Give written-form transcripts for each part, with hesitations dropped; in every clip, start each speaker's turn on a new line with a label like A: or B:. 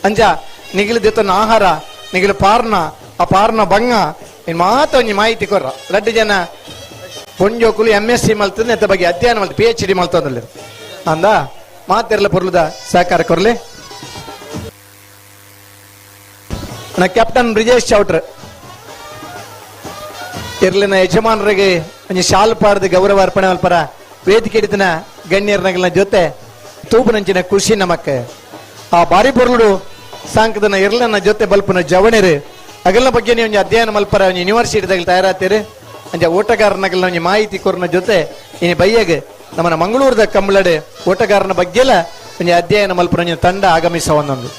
A: ಅಂಚ ನಿಗಿಲು ದೆತ್ತೊನ್ನ ಆಹಾರ ನಿಗಿಲು ಪಾರ್ನ ಆ ಪಾರ್ನ ಬಂಗ ಇನ್ ಮಾತ ಒಂಜಿ ಮಾಹಿತಿ ಕೊರ್ರ ರಡ್ಡು ಜನ ಪೊಂಜೋಕುಲು M S C ಮಲ್ತದ ನೆತ್ತ ಬಗ್ಗೆ ಅಧ್ಯಯನ ಮಲ್ತ P H D ಮಲ್ತೊಂದುಲ್ಲೆರ್ ಅಂದ ಮಾತೆರ್ಲ ಪೊರ್ಲುದ ಸಹಕಾರ ಕೊರ್ಲಿ. ಕ್ಯಾಪ್ಟನ್ ಬ್ರಿಜೇಶ್ ಚೌಟ್ರ್ ಇರ್ಲಿನ ಯಜಮಾನರಿಗೆ ಒಂಜಿ ಶಾಲು ಪಾಡ್ದು ಗೌರವ ಅರ್ಪಣೆ ಮಲ್ಪರ ವೇದಿಕೆ ಹಿಡಿದಿನ ಗಣ್ಯರ್ನಗಲ್ನ ಜೊತೆ ತೂಪುನಂಚಿನ ಖುಷಿ ನಮಕ್ ಆ ಬಾರಿ ಪೊರ್ಲುಡು ಸಾಂಕದನ ಇರ್ಲನ ಜೊತೆ ಬಲ್ಪುನ ಜವಣೆರು ಅಗಲ್ನ ಬಗ್ಗೆ ನೀವು ಒಂಜಿ ಅಧ್ಯಯನ ಮಲ್ಪರ ಒಂಜಿ ಯೂನಿವರ್ಸಿಟಿದಾಗ ತಯಾರಾತೀರಿ ಅಂಚ ಓಟಗಾರನಗಲ್ನ ಒಂಜಿ ಮಾಹಿತಿ ಕೊರ್ನ ಜೊತೆ ಇನಿ ಬಯ್ಯಗ್ ನಮ್ಮನ ಮಂಗಳೂರದ ಕಂಬಳಡೆ ಓಟಗಾರನ ಬಗ್ಗೆಲ ಒಂಜಿ ಅಧ್ಯಯನ ಮಲ್ಪುನ ಒಂಜಿ ತಂಡ ಆಗಮಿಸ ಒಂದೊಂದು.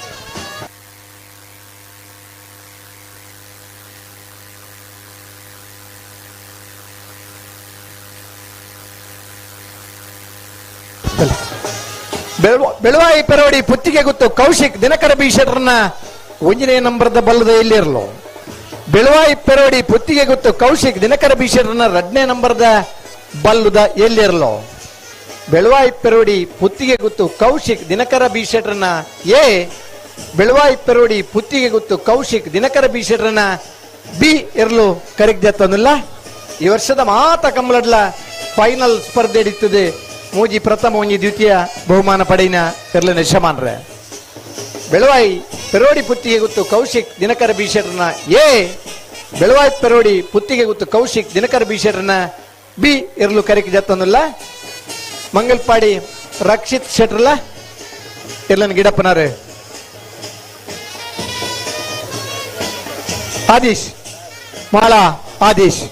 A: ಬೆಳವಾಯಿ ಪೆರೋಡಿ ಪುತ್ತಿಗೆ ಗೊತ್ತು ಕೌಶಿಕ್ ದಿನಕರ ಬಿ ಶೆಟ್ಟರ್ನ ಒಂಜನೇ ನಂಬರ್ದ ಬಲ್ಲದ ಎಲ್ಲಿರಲು. ಬೆಳವಾಯಿ ಪೆರೋಡಿ ಪುತ್ತಿಗೆ ಗೊತ್ತು ಕೌಶಿಕ್ ದಿನಕರ ಬಿ ಶೆಟ್ಟರ್ನ ಎರಡನೇ ನಂಬರ್ದ ಬಲ್ಲದ ಎಲ್ಲಿರಲು. ಬೆಳವಾಯಿ ಪೆರೋಡಿ ಪುತ್ತಿಗೆ ಗೊತ್ತು ಕೌಶಿಕ್ ದಿನಕರ ಬಿ ಶೆಟ್ಟರ್ನ ಎ, ಬೆಳವಾಯಿ ಪೆರೋಡಿ ಪುತ್ತಿಗೆ ಗೊತ್ತು ಕೌಶಿಕ್ ದಿನಕರ ಬಿ ಶೆಟ್ಟರ್ನ ಬಿ ಇರಲು ಕರೆಗ್ದತ್ತೊಂದಿಲ್ಲ. ಈ ವರ್ಷದ ಮಾತ ಕಂಬಳಡ್ಲ ಫೈನಲ್ ಸ್ಪರ್ಧೆ ಹಿಡಿತದೆ. ಮೂಜಿ ಪ್ರಥಮ ಒಂಜಿ ದ್ವಿತೀಯ ಬಹುಮಾನ ಪಡೆಯಿನ ಇರ್ಲಿನ ಯಜಮಾನ್ರೆ. ಬೆಳವಾಯಿ ಪೆರೋಡಿ ಪುತ್ತಿಗೆ ಗೊತ್ತು ಕೌಶಿಕ್ ದಿನಕರ ಬಿ ಶೆಟ್ಟರ್ನ ಎ, ಬೆಳವಾಯಿ ಪೆರೋಡಿ ಪುತ್ತಿಗೆ ಗೊತ್ತು ಕೌಶಿಕ್ ದಿನಕರ ಬಿ ಶೆಟ್ಟರ್ನ ಬಿ ಇರ್ಲು ಕರೆಕ್ ಜತ್ತೊಂದಿಲ್ಲ. ಮಂಗಲ್ಪಾಡಿ ರಕ್ಷಿತ್ ಶೆಟ್ರಲ್ಲ ಇರ್ಲನ್ ಗಿಡಪ್ಪನಾರು. ಆದೀಶ್ ಮಾಳಾ ಆದೀಶ್.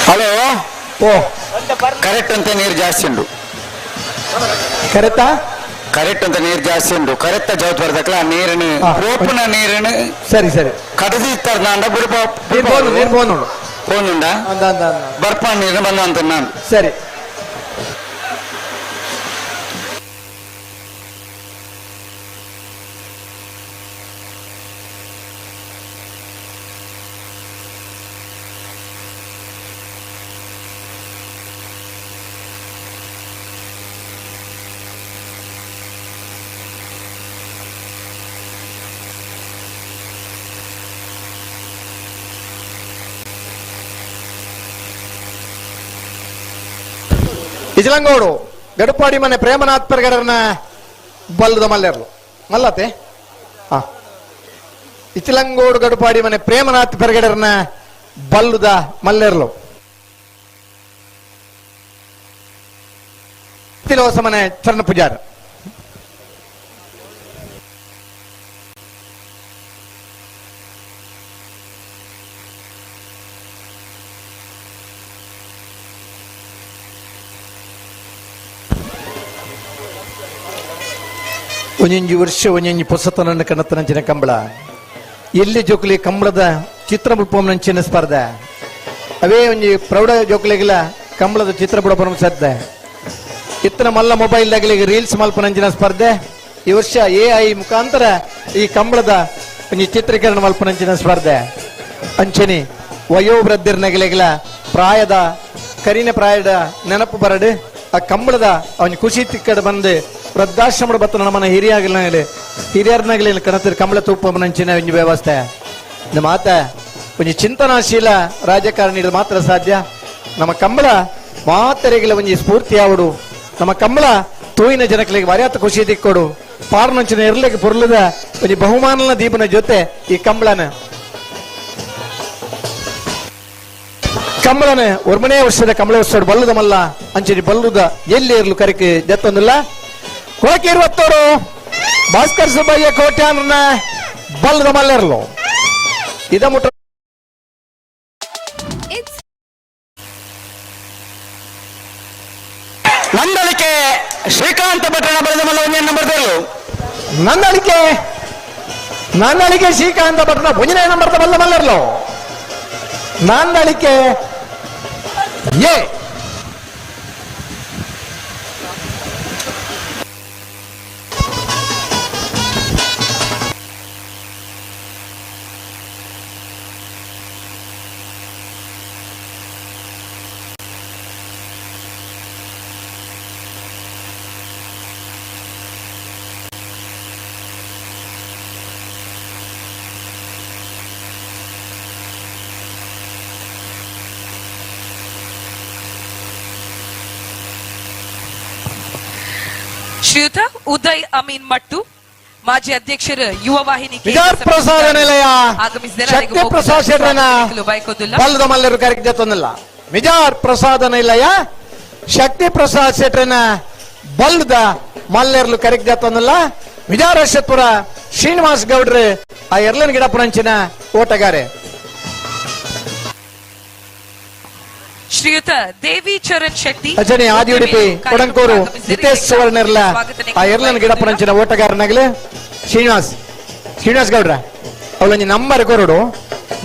B: ಹಲೋ
A: ಓ
B: ಕರೆಕ್ಟ್ ಅಂತ ನೀರು ಜಾಸ್ತಿ ಉಂಟು.
A: ಕರೆಕ್ಟಾ?
B: ಕರೆಕ್ಟ್ ಅಂತ ನೀರು ಜಾಸ್ತಿ ಉಂಟು. ಕರೆಕ್ಟ್ ಜವತ್ ಬರ್ದಕ್ಲ ಆ ನೀರನ್ನು ರೋಪುನ ನೀರನ್ನು
A: ಸರಿ ಸರಿ
B: ಕಡದಿ ಇತ್ತಾರೆ ನಾಂಡ ಬುಡುಪ
A: ನೀರು ಬೋನು ನೀರು ಬೋನು
B: ಫೋನುಂಡ
A: ಅಂದ ಅಂದ ಅಂದ.
B: ಬರ್ಪ ನೀರು ಬಂದ ಅಂತ ನಾನು.
A: ಸರಿ ಇಜಲಂಗೋಡು ಗಡುಪಾಡಿ ಮನೆ ಪ್ರೇಮನಾಥ್ ಪೆರ್ಗಡರ್ನ ಬಲ್ಲದ ಮಲ್ಲೆರ್ಲು ಮಲ್ಲತೆ. ಹಾ ಇಚಿಲಂಗೋಡು ಗಡುಪಾಡಿ ಮನೆ ಪ್ರೇಮನಾಥ್ ಪೆರ್ಗಡರ್ನ ಬಲ್ಲದ ಮಲ್ಲೆರ್ಲು. ತಿಲೋಸ ಮನೆ ಚರಣ ಪೂಜಾರ್. ಒಂಜೊಂಜಿ ವರ್ಷ ಒಂಜೊಂಜಿ ಪೊಸತನನ್ನು ಕಣತನಂಚಿನ ಕಂಬಳ ಎಲ್ಲಿ ಜೋಕುಲಿ ಕಂಬಳದ ಚಿತ್ರ ಬುಡ್ಪಂಚಿನ ಸ್ಪರ್ಧೆ ಅವೇ ಒಂಜಿ ಪ್ರೌಢ ಜೋಕುಲಿಗೆಲ್ಲ ಕಂಬಳದ ಚಿತ್ರ ಬುಡಪನ ಸದ್ದೆ ಇತ್ತನ ಮಲ್ಲ ಮೊಬೈಲ್ ದಾಗಲಿಗೆ ರೀಲ್ಸ್ ಮಲ್ಪನಂಚಿನ ಸ್ಪರ್ಧೆ ಈ ವರ್ಷ ಎ I ಮುಖಾಂತರ ಈ ಕಂಬಳದ ಒಂಜಿ ಚಿತ್ರೀಕರಣ ಮಲ್ಪನಂಚಿನ ಸ್ಪರ್ಧೆ ಅಂಚನಿ ವಯೋವೃದ್ಧಿರ್ನಗಲಿಗೆಲ್ಲ ಪ್ರಾಯದ ಕರಿನ ಪ್ರಾಯದ ನೆನಪು ಬರಡು ಆ ಕಂಬಳದ ಅವನ ಖುಷಿ ತಿಕ್ಕಡ ಬಂದು ವೃದ್ಧಾಶ್ರಮದ ಬತ್ತ ನಮ್ಮನ್ನ ಹಿರಿಯಾಗಲಿ ಹಿರಿಯರ್ನಾಗಲಿ ಕಣತಿರ್ ಕಂಬಳ ತೂಪನಂಚಿನ ಒಂಜಿ ವ್ಯವಸ್ಥೆ ಇದು ಮಾತ ಒಂಜಿ ಚಿಂತನಾಶೀಲ ರಾಜಕಾರಣಿ ಮಾತ್ರ ಸಾಧ್ಯ. ನಮ್ಮ ಕಂಬಳ ಮಾತೆರೆಗಿಲ ಒಂಜಿ ಸ್ಫೂರ್ತಿ ಆವಡು. ನಮ್ಮ ಕಂಬಳ ತೂಯಿನ ಜನಕ್ಲೆಗ್ ಬಾರ್ಯಾತ ಖುಷಿ ದಿಕ್ಕೊಡು. ಪಾರ್ನಂಚಿನ ಎರ್ಲೆಗ್ ಪೊರ್ಲುದ ಒಂಜಿ ಬಹುಮಾನನ ದೀಪನ ಜೊತೆ ಈ ಕಂಬಳನ ಕಂಬಳನ ಒರ್ಮನೇ ವರ್ಷದ ಕಂಬಳೋತ್ಸವ ಬಲ್ಲದ ಮಲ್ಲ ಅಂಚನೆ ಬಲ್ಲುದ ಎಲ್ಲಿ ಇರ್ಲು ಕರಿಕೆ ಜತ್ತೊಂದಿಲ್ಲ. ಕೊಳಕೆ ಇರುವತ್ತವರು ಭಾಸ್ಕರ್ ಸುಬ್ಬಯ್ಯ ಕೋಟ್ಯಾನ ಬಲ್ಲದ ಮಲ್ಲೆರ್ಲು ಇದ ಮುಟ್ಟ.
C: It's
B: Nandalike Srikanth ಭಟ್ರನ ಬರೆದ ಮಲ್ಲ ಒಂದೇ ನಂಬರ್ ತೇರ್ಲು.
A: ನಂದಳಿಕೆ ನಂದಳಿಕೆ ಶ್ರೀಕಾಂತ ಭಟ್ರನ ಒಂಜನೇ ನಂಬರ್ದ ಬಲ್ಲ ಮಲ್ಲರ್ಲು. ನಂದಳಿಕೆ ಎ.
D: ಶ್ರೀಯುತ ಉದಯ್ ಅಮೀನ್ ಮಟ್ಟು, ಮಾಜಿ ಅಧ್ಯಕ್ಷರು, ಯುವ ವಾಹಿನಿ ಕೇಂದ್ರ
A: ವಿಜಯ
D: ಸಮಿತಿ
A: ಪ್ರಸಾದ ನಿಲಯ
D: ಆಗಮಿಸಿದ್ದಾರೆ.
A: ಶಕ್ತಿ ಪ್ರಸಾದ್ ಶೆಟ್ಟರನ
D: ಬಯಕೋದಿಲ್ಲ.
A: ಬಲ್ಲದ ಮಲ್ಲರು ಕರೆಕ್ಟ್ ಜತ್ತೊಂದಿಲ್ಲ. ಮಿಜಾರ್ ಪ್ರಸಾದ ನಿಲಯ ಶಕ್ತಿ ಪ್ರಸಾದ್ ಶೆಟ್ಟರನ ಬಲ್ಲದ ಮಲ್ಲೆರ್ಲು ಕರೆಕ್ಟ್ ಜತ್ತೊಂದಿಲ್ಲ. ವಿಜಾರ ಶತ್ಪುರ ಶ್ರೀನಿವಾಸ್ ಗೌಡ್ರು ಆ ಎರ್ಲನ್ ಗಿಡಪುರಂಚಿನ ಓಟಗಾರೆ.
D: ಶ್ರೀಯುತ ದೇವಿ ಚರಣ್ ಶೆಟ್ಟಿ
A: ಅಜನಿ ಆದಿ ಉಡುಪಿ ಕೊಡಂಕೂರು ನಿತೇಶ್ ಸುವರ್ಣರ್ಲ ಆ ಎರ್ಲನ್ ಗಿಡಪುರಂಚಿನ ಓಟಗಾರನಾಗಲಿ ಶ್ರೀನಿವಾಸ್ ಶ್ರೀನಿವಾಸ್ ಗೌಡ್ರ ಅವಳೊಂಜಿ ನಂಬರ್ ಕೊರಡು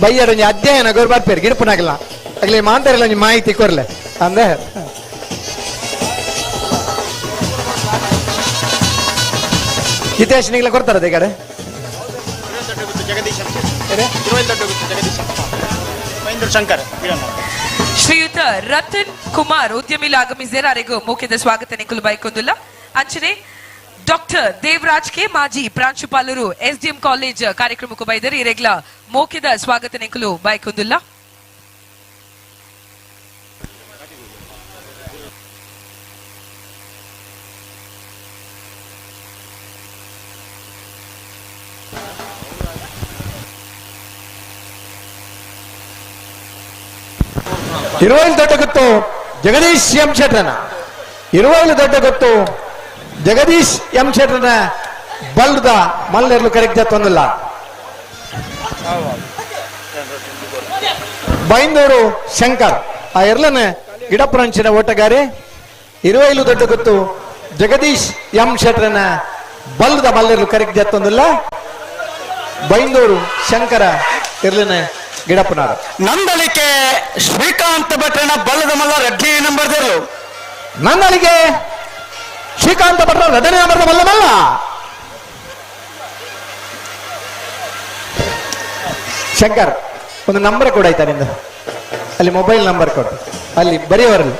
A: ಬಯ್ಯಡೊಂಜಿ ಅಧ್ಯಯನ ಗೊರು ಬರ್ಪೇರು ಗಿಡಪುನಾಗಲ್ಲ ಅಗ್ಲಿ ಮಾಂತರೆಲ್ಲ ಒಂಜಿ ಮಾಹಿತಿ ಕೊರ್ಲೆ ಅಂದೆ. ಹಿತೇಶ್ ನಿಗ್ಲ ಕೊಡ್ತಾರ ಈ ಕಡೆ.
E: ಜಗದೀಶ್ ಶಂಕರ್.
D: ಶ್ರೀಯುತ ರತನ್ ಕುಮಾರ್ ಉದ್ಯಮಿಲು ಆಗಮಿಸಿದ್ದಾರೆ. ಅರೆಗೂ ಮುಖ್ಯದ ಸ್ವಾಗತ ನಿಕುಲು ಬೈಕೊಂದುಲ್ಲ. ಅಂಚನೆ ಡಾಕ್ಟರ್ ದೇವರಾಜ್ ಕೆ, ಮಾಜಿ ಪ್ರಾಂಶುಪಾಲರು, ಎಸ್ಡಿಎಂ ಕಾಲೇಜ್ ಕಾರ್ಯಕ್ರಮಕ್ಕೂ ಬೈದರು. ಇರೆಗ್ಲ ಮೋಕ್ಯದ ಸ್ವಾಗತ ನಿಕುಲು ಬೈಕೊಂದುಲ್ಲ.
A: ಇರುವೈಲು ದೊಡ್ಡ ಗೊತ್ತು ಜಗದೀಶ್ ಎಂ ಶೆಟ್ರನ, ಇರುವೈಲು ದೊಡ್ಡ ಗೊತ್ತು ಜಗದೀಶ್ ಎಂ ಶೆಟ್ರನ ಬಲ್ದ ಮಲ್ಲೆರ್ಲು ಕರೆಕ್ಟ್ ಜತ್ತೊಂದಿಲ್ಲ. ಬೈಂದೂರು ಶಂಕರ್ ಆ ಎರ್ಲನ ಗಿಡಪುರಂಚಿನ ಓಟಗಾರೆ. ಇರುವೈಲು ದೊಡ್ಡ ಗೊತ್ತು ಜಗದೀಶ್ ಎಂ ಶೆಟ್ರನ ಬಲ್ದ ಮಲ್ಲೆರ್ಲು ಕರೆಕ್ಟ್ ಜತ್ತೊಂದಿಲ್ಲ. ಬೈಂದೂರು ಶಂಕರ ಇರ್ಲನ ಗಿಡಪ್ಪನಾರ.
B: ನಂದಳಿಕೆ ಶ್ರೀಕಾಂತ ಭಟ್ರನ ಬಲ್ಲದ ಮಲ್ಲ ರೆಡ್ಡಿ ನಂಬರ್ ತೇರ್ಲು.
A: ನನ್ನಳಿಗೆ ಶ್ರೀಕಾಂತ ಭಟ್ರ ಎರಡನೇ ನಂಬರ್ದ ಬಲ್ಲ ಮಲ್ಲ. ಶಂಕರ್, ಒಂದು ನಂಬರ್ ಕೊಡ ಆಯ್ತಾ ನಿಂದು? ಅಲ್ಲಿ ಮೊಬೈಲ್ ನಂಬರ್ ಕೊಡು, ಅಲ್ಲಿ ಬರೆಯವರಲ್ಲಿ.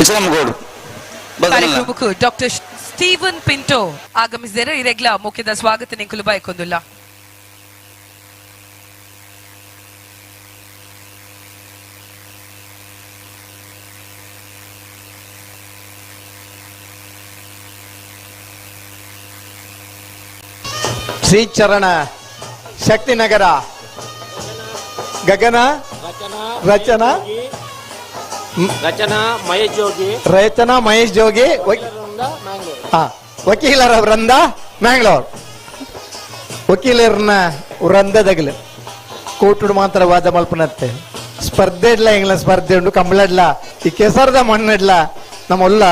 B: ಇಸ್ಲಾಂಗೋಡು.
D: ಕಾರ್ಯಕ್ರಮಕ್ಕೂ ಡಾಕ್ಟರ್ ಸ್ಟೀವನ್ ಪಿಂಟೋ ಆಗಮಿಸಿದ್ದಾರೆ. ಇರೆಗ್ಲ ಮುಖ್ಯದ ಸ್ವಾಗತ ನಿಕುಲು ಬಯಕೊಂದುಲ್ಲ.
A: ಶ್ರೀಚರಣ ಶಕ್ತಿನಗರ ಗಗನ ರಚನಾ
E: ರಚನಾ ಮಹೇಶ್ ಜೋಗಿ.
A: ರಚನಾ ಮಹೇಶ್ ಜೋಗಿ, ವಕೀಲರ ವೃಂದ ಮ್ಯಾಂಗ್ಳೂರ್. ವಕೀಲರನ್ನ ವೃಂದದಗಲು ಕೋಟುಡು ಮಾತ್ರ ವಾದ ಮಲ್ಪನತ್ತೆ. ಸ್ಪರ್ಧೆ ಇಡ್ಲ ಎಂಗ್ಲ ಸ್ಪರ್ಧೆ ಉಂಡು ಕಂಬಳಡ್ಲ ಈ ಕೆಸರದ ಮಣ್ಣಿಡ್ಲ ನಮ್ಮ ಒಲ್ಲ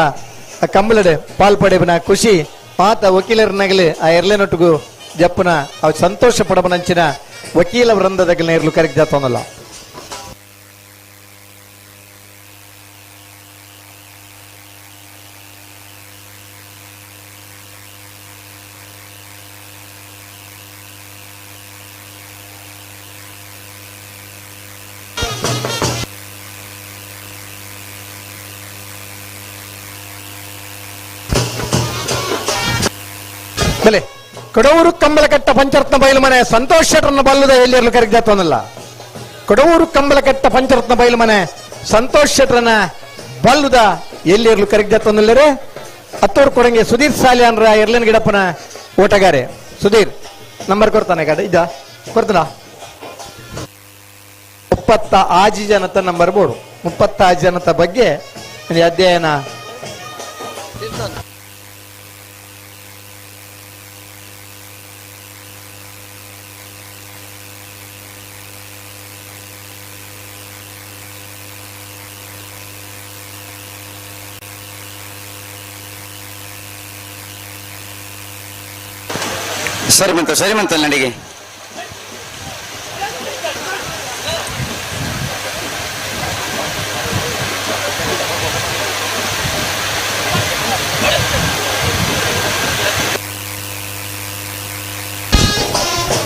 A: ಆ ಕಂಬಳಡೆ ಪಾಲ್ಪಡೆಬನ ಖುಷಿ ಮಾತ ವಕೀಲರನ್ನಗಲಿ ಆ ಎರ್ಲೆನೊಟ್ಟಿಗೂ ಜಪ್ಪುನ ಅವು ಸಂತೋಷ ಪಡಬನಂಚಿನ ವಕೀಲ ವೃಂದದಗಲ್ನ ಇರ್ಲು ಕರೆಕ್ಟ್ ಜಾತೊಂದಲ್ಲ. ಬಲೆ ಕೊಡವೂರು ಕಂಬಲಕಟ್ಟ ಪಂಚರತ್ನ ಬಯಲು ಮನೆ ಸಂತೋಷ್ ಶೆಟ್ಟರ್ನ ಬಲ್ಲದ ಎಲ್ಲಿರಲು ಕರೆಗ್ದಾತವನಲ್ಲ. ಕೊಡವೂರು ಕಂಬಲಕಟ್ಟ ಪಂಚರತ್ನ ಬಯಲು ಮನೆ ಸಂತೋಷ್ ಶೆಟ್ಟರ್ನ ಬಲ್ಲುದ ಎಲ್ಲಿರಲು ಕರೆಗ್ದಾತವನಲ್ಲರೇ. ಅತ್ತೂರು ಕೊಡಂಗೆ ಸುಧೀರ್ ಸಾಲಿಯಾನ್ರ ಎರ್ಲನ್ ಗಿಡಪ್ಪನ ಓಟಗಾರೆ ಸುಧೀರ್ ನಂಬರ್ ಕೊಡ್ತಾನೆ ಕಡೆ ಇದ್ದ ಕೊಡ್ತಾನ 36 ಜನತ ನಂಬರ್ ಬೋರ್ಡು 36 ಜನತ ಬಗ್ಗೆ ಅಧ್ಯಯನ.
B: ಸರಿ ಮಂತ ಸರಿ ಮಂತ ನಡಿಗೆ.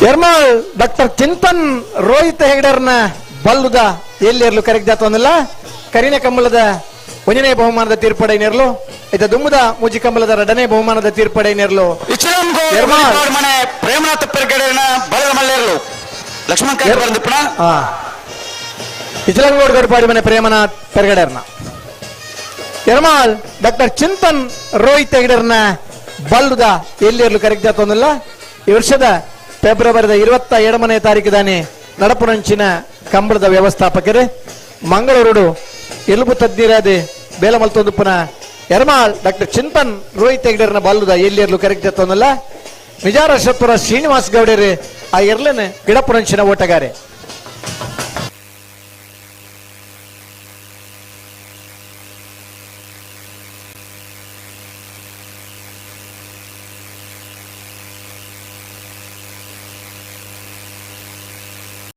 A: ಎರ್ಮಾಳ್ ಡಾಕ್ಟರ್ ಚಿಂತನ್ ರೋಹಿತ್ ಹೆಗಡರ್ನ ಬಲ್ಲುದ ಎಲ್ಲಿರ್ಲು ಕರೆಗ್ದಾತವನ್ನಲ್ಲ. ಕರಿನ ಕಂಬಳದ ಒಂದನೇ ಬಹುಮಾನದ ತೀರ್ಪಡೆಯನ್ನೇರ್ಲು ಇದ ದುಮ್ಮದ ಮುಜಿ ಕಂಬಳದ ಎರಡನೇ ಬಹುಮಾನದ ತೀರ್ಪಡೆಯನ್ನೇರ್ಲು.
B: ಮನೆ ಪ್ರೇಮನಾಥ ಪೆರ್ಗಡೆನ ಬಲದ ಮಲ್ಲೇರ್ಲು ಲಕ್ಷ್ಮಣ ಬಂದಿಪ್ಪಣ.
A: ಇಚಲಂಗೋಡ್ ಗಡ್ಪಾಡಿ ಮನೆ ಪ್ರೇಮನಾಥ್ ಪೆರ್ಗಡೆರ್ನ ಎರ್ಮಾಳ್ ಡಾಕ್ಟರ್ ಚಿಂತನ್ ರೋಹಿತ್ ಹೆಗಡರ್ನ ಬಲ್ಲುದ ಎಲ್ಲಿರ್ಲು ಕರೆಗ್ದಾತವನ್ನಲ್ಲ. ಈ ವರ್ಷದ ಫೆಬ್ರವರಿದ 27ನೇ ತಾರೀಕಿದಾನೆ ನಡಪುನಂಚಿನ ಕಂಬಳದ ವ್ಯವಸ್ಥಾಪಕರು ಮಂಗಳೂರು ಎಲುಬು ತಜ್ಞರಾದ ಬೇಲಮಲ್ತೊಂದುಪ್ಪನ ಎರ್ಮಾಳ್ ಡಾಕ್ಟರ್ ಚಿಂತನ್ ರೋಹಿತ್ ಹೆಗಡೆರ್ನ ಬಲ್ಲುದ ಎಲ್ಲಿರ್ಲು ಕರೆಕ್ಟ್. ನಿಜಾರ ಶತ್ವರ ಶ್ರೀನಿವಾಸ್ ಗೌಡರು ಆ ಎರ್ಲನ್ ಗಿಡಪುರಂಚಿನ ಓಟಗಾರೆ.